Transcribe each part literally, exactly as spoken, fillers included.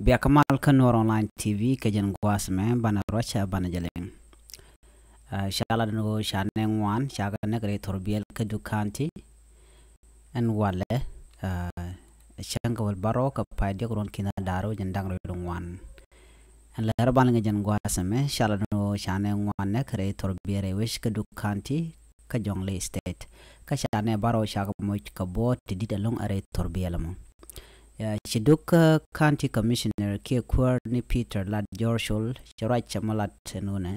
Bia kɛ mal kä Nuɔr Online T V kɛ jɛn gua̱a̱th mɛ banɛ ruac banɛ jɛ liŋ. Ca lat ni ɣöö ca nɛy ŋuan ca kɛ näk rɛy Thurbiɛl kä Duk County. Ɛn walɛ cäŋ kɛ wäl bärɔw kɛ pay diɔk ruɔ̱n ki̱n da̱ŋ rɛw jiɛn da̱ŋ rɛw ŋuan. Ɛn lɛ rɔ ban liŋ jɛn gua̱a̱th mɛ ca lat ni ɣöö ca nɛy ŋuan näk rɛy Thurbiɛl rɛy wec kä Duk County kä Jonglei State. Kä ca nɛy bärɔw ca kɛ moc kɛ buɔ̱ɔ̱t ti di̱t ɛlɔ̱ŋ rɛy Thurbiɛl ɛmɔ. Ci Duk County Commissioner kiɛ kuäär ni Peter Lat Jɔr Col ci ruac cɛ mɔ lat ɛn wunɛ.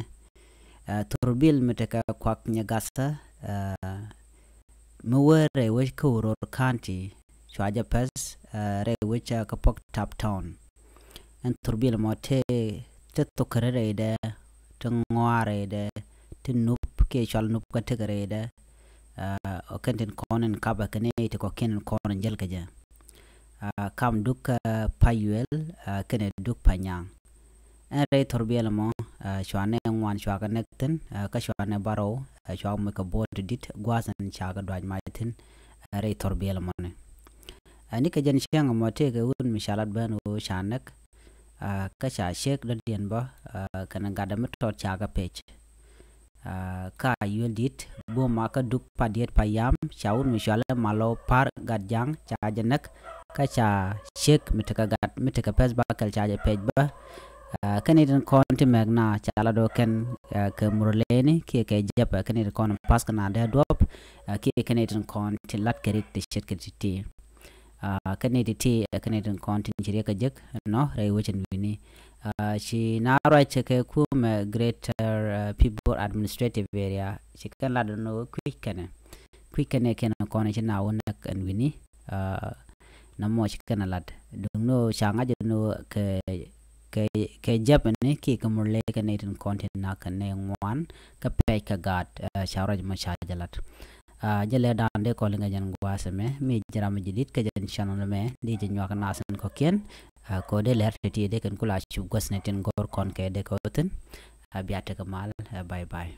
Thurbiɛl mi tekɛ Kuak Nyagathä mi wee rɛy wec kä Uror County cua jɛ pɛth rɛy wec kä Pok Tap Town. Ɛn Thurbiɛl mɔ te te thokɛ rɛydɛ, te ŋɔa rɛydɛ, te nup kiɛ cual nup kä tekɛ rɛydɛ. Ɔ kɛn tin kɔn in kapɛ kɛ ni ti kɔkiɛn in kɔn in jäl kɛ jɛ. Kam Duk kä Payuel kɛnɛ Duk Panyaŋ. Ɛn rɛy Thurbiɛl mɔ cua nɛy ŋuan cua kɛ näk thi̱n kä cua nɛy bärɔw cua moc kɛ buɔ̱ɔ̱t ti di̱t gua̱a̱th in ca kɛ duac mac thi̱n rɛy Thurbiɛl mɔni. Ni kɛ jɛn cäŋ mɔ tëëkɛ wut mi ca lat ben ɣöö ca näk kä ca ciek dɔ̱diɛn bä kɛnɛ gatdɛ mi tɔt ca kɛ pec. Ka yuel dit buma kä Duk Padiet Payam ca wut mi cualɛ Malɔ Par Gatjaŋ ca jɛ näk kä ca ciek mi tekɛ gat mi tekɛ pɛth ba kɛl ca jɛ pec bä. Kɛn itin kɔn ti mɛk na ca la do kɛn kɛ Murleni kiɛ kɛ Jɛpɛ kɛn itin kɔn path kɛ na dee duɔp kiɛ kɛn itin kɔn ti lat kɛ rik ti ce̱tkɛ ti ti. Kɛn itin ti kɛn itin kɔn tin ci riek kɛ jek nɔ rɛy wecin wini. Ci na ruac kɛ kumɛ Greater Pibor Administrative Area ci kɛn lat nɔ kui̱c kɛnɛ kui̱c kɛnɛ kɛn kɔn ci na wä näk ɛn wini. Na mɔ ci kɛn a lat duŋ ni ɣöö ca ŋa̱c ni ɣöö kɛ kɛ kɛ Jɛpɛ ni kiɛ kɛ Murle kɛ nɛy tin kɔn tin nak kɛ nɛy ŋuan kɛ pɛc kɛ gaat. Ca ruac mɔ ca jɛ lat. Jɛ lɛ da̱a̱n dee kɔn liŋ kɛ jɛn gua̱a̱th ɛmɛ mi jɛ ram mi jɛ dit kɛ jɛn channel ɛmɛ di jɛ nyuak nath in kɔ̱kiɛn. Kɛ ɣöö dee lɛr ti ti dee kɛn kula cup gua̱th ni tin gɔ̱r kɔn kɛ dee kɛ wä thi̱n. Bia tekɛ mal. Bye bye.